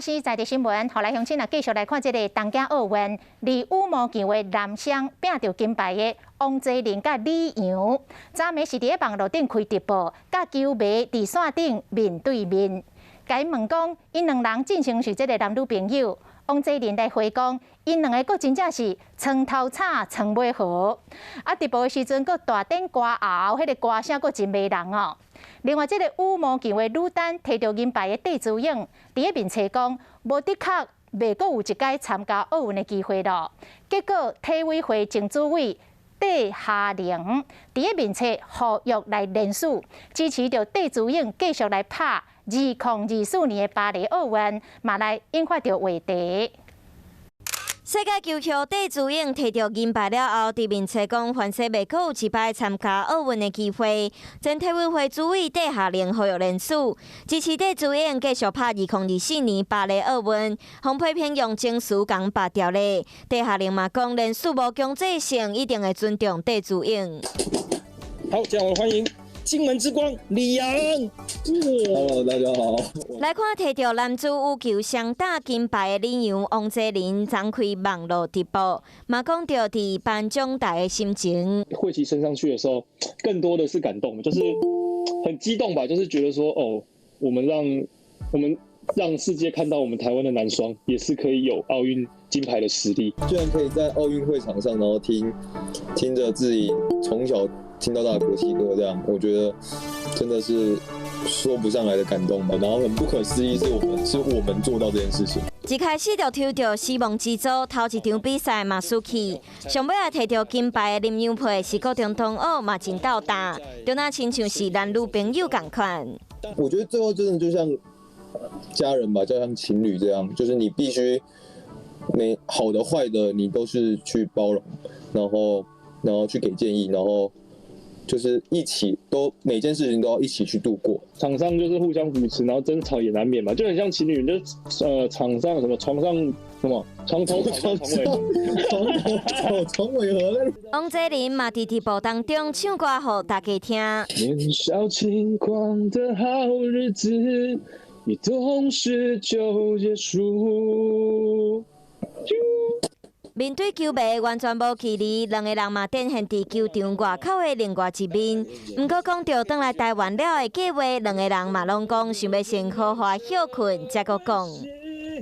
是在地新聞，予來鄉親啊，繼續來看這个東京奧運，佇羽毛球的男雙拚著金牌的王齊麟佮李洋，昨暝是佇咧網路頂開直播，佮球迷佇線頂面對面，共𪜶問講，𪜶兩人進前是這个男女朋友。王齊麟來回講，𪜶兩个閣真正是床頭吵，床尾和。啊，直播的時陣閣大展歌喉，彼个歌聲閣真迷人哦。另外，這个羽毛球的女單提著銀牌的戴資穎，佇咧面冊講，無的確袂閣有一擺參加奧運的機會咯。結果，體委會前主委戴霞玲佇咧面冊呼籲來連署，支持著戴資穎繼續來拍2024年的巴黎奧運，嘛來引發著話題。世界球后戴資穎提著銀牌了後，佇面冊講，凡勢袂閣有一擺參加奧運的機會。前體委會主委戴霞玲呼籲連署，支持戴資穎繼續拍2024年巴黎奧運，予批評用情緒共拔掉咧。戴霞玲嘛講，連署無強制性，一定會尊重戴資穎。好，這樣我們歡迎金門之光李洋。 Hello，大家好。來看提著男子羽球雙打金牌的李洋王齊麟，昨開網路直播，嘛講著佇頒獎台的心情。會旗升上去的時候，更多的是感動，就是很激動吧，就是覺得說，哦，我們讓世界看到我們台灣的男雙也是可以有奧運金牌的實力。居然可以在奧運會場上，然後聽著自己從小聽到大的國旗歌，這樣我覺得真的是說不上來的感動吧。然後很不可思議，是我們做到這件事情。一開始就抽著死亡之組，頭一場比賽嘛輸去，上尾仔提著金牌的林洋配是高中同學嘛真鬥膽，就若親像是男女朋友仝款。我覺得最後真的就像家人吧，就像情侶這樣，就是你必須每好的壞的你都是去包容，然後去給建議，然後就是一起都每件事情都要一起去度過。場上就是互相扶持，然後爭吵也難免嘛，就很像情侶，就場上什麼床上什麼床頭吵床尾，床頭吵床尾和。王齊麟嘛佇直播當中唱歌予大家聽。年少輕狂的好日子，一懂事就結束。面對球迷完全無距離，兩个人嘛展現佇球場外口的另外一面。毋過講著轉來台灣了的計劃，兩个人嘛攏講想欲先好好歇睏，才閣講。